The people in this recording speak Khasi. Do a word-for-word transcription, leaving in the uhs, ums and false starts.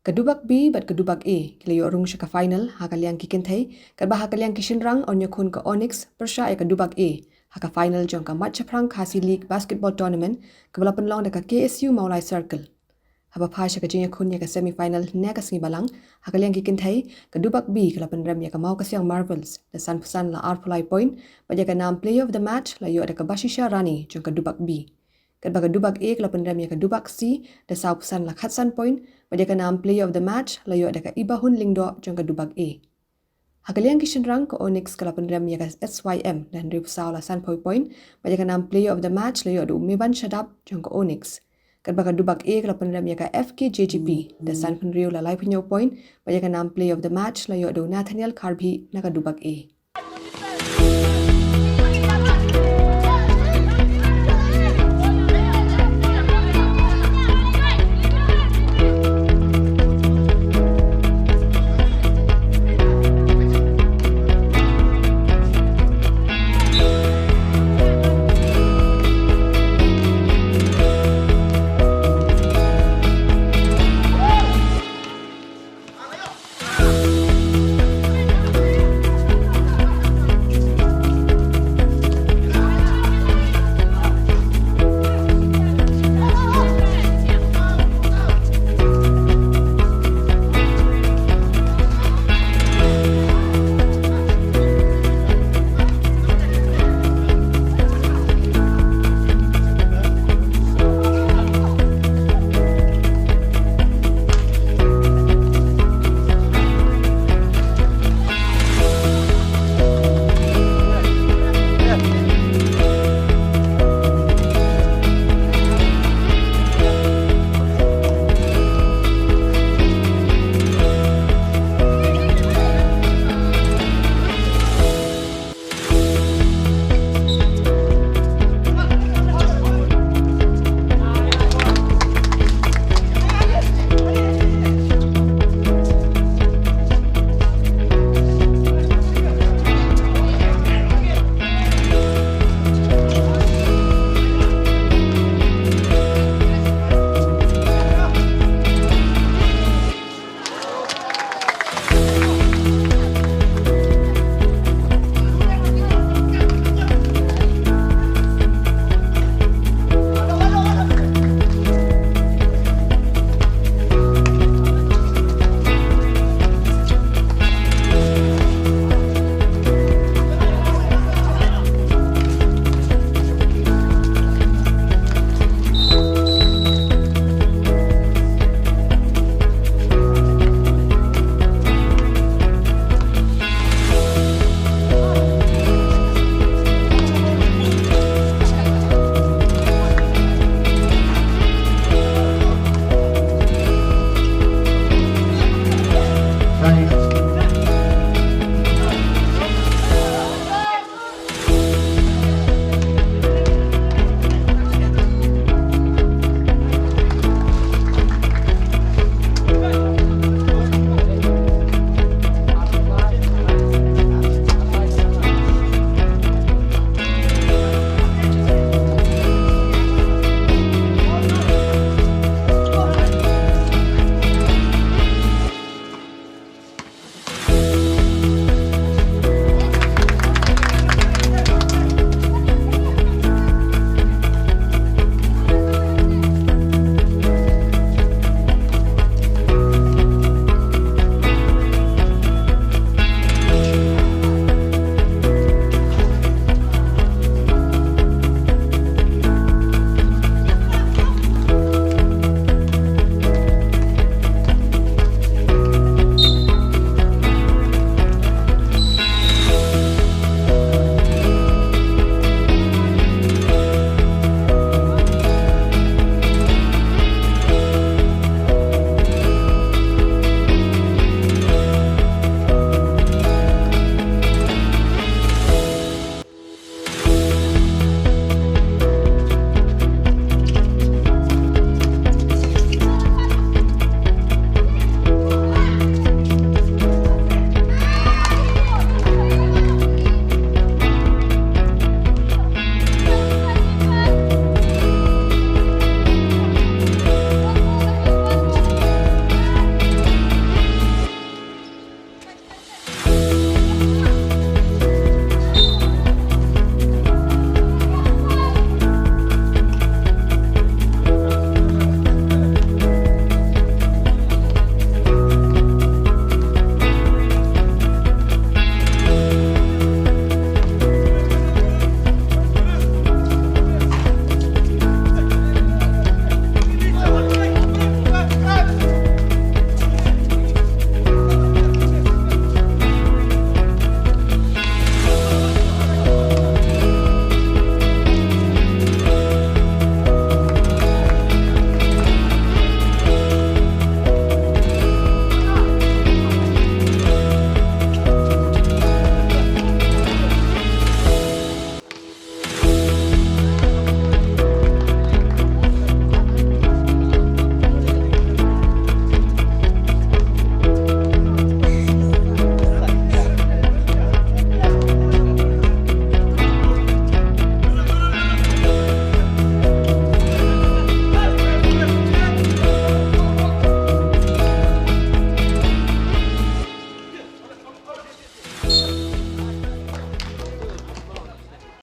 Ka Dubak B bad ka Dubak A ki la ïoh rung sha ka final ha ka liang ki kynthei, katba ha ka liang ki shynrang yn ïakhun ka Onyx pyrshah ïa ka Dubak A ha ka final jong ka Mat Shaphrang Khasi League Basketball Tournament kaba la pynlong da ka K S U Mawlai Circle. Haba phai sha ka jingïakhun ïa ka semi final hynne ka sngi Balang, ha ka liang ki kynthei, ka Dubak B ka la pynrem ïa ka Mawkasiang Marvels da sanphew san la arphew lai point, bad ïa ka nam Player of the Match la ïoh da ka Bashisha Rani jong ka Dubak B. Katba ka Dubak A ka la pynrem ïa ka Dubak C da sawphew san la khatsan point, bad ïa ka nam Player of the Match la ïoh da ka Ibahun Lyngdoh jong ka Dubak A. Ha ka liang ki shynrang, ka Onyx ka la pynrem ïa ka S Y M da hynriewphew saw la sanphew point, bad ïa ka nam Player of the Match la ïoh da u Meban Shadap jong ka Onyx. Katba ka Dubak A ka la pynrem ïa ka F K J G P da sanphew hynriew la laiphew hynñiew point, bad ïa ka nam Player of the Match la ïoh da u Nathaniel Kharbhi na ka Dubak A.